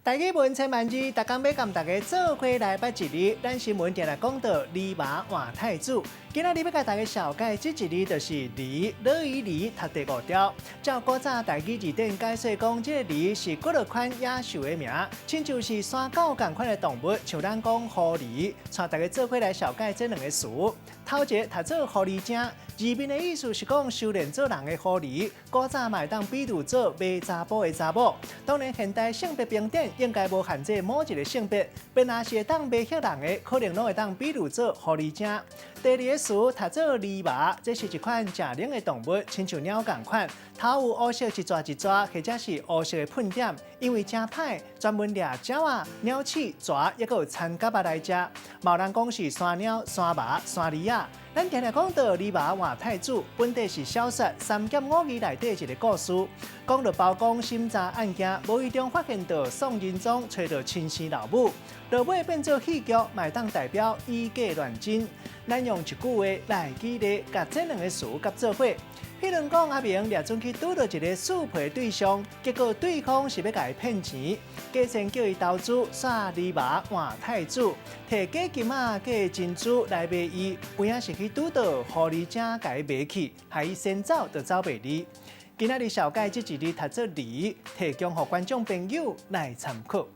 台語文千萬字，逐工欲共大家做伙來捌一字。咱新聞定定講到狸馬換太子，今仔日欲共大家紹介這一字，就是離，貘魚離，讀第五調。照古早台語字典解說講，這個狸是幾落款野獸的名，親像是山狗仝款的動物，像咱講狐狸。帶大家做伙來紹介這兩個詞。頭一个讀做狐狸精，字面的意思是講修煉做人的狐狸。古早嘛會當比喻做賣查埔的查某。當然現代性別平等，應該無限制某一個性別，便若是會當迷惑人的，可能攏會當比喻做狐狸精。第二个詞讀做狸蟆，這是一款食奶的動物，親像鳥仝款，頭有烏色一撮一撮，或者是烏色的噴點，因為誠歹，專門掠鳥仔、鳥鼠、蛇，抑閣有田蛤仔來食。嘛有人講是山貓、山蟆、山狸仔。咱定定講到狸馬換太子，本底是小說《三俠五義》內底一个故事，講到包公審查案件，無意中發現到宋仁宗揣著親生老母，落尾變做戲劇，嘛會當代表以假亂真。咱用一句話來舉例，共這兩個詞結做伙。譬如講，阿明掠準去拄著一个速配對象，結果對方是欲共伊騙錢，假仙叫伊投資，煞狸馬換太子，提假金仔、假珍珠來迷伊，有影是去拄著狐狸精共伊迷去，害伊先走就走袂離。今仔日紹介這一字讀做離，提供予觀眾朋友來參考。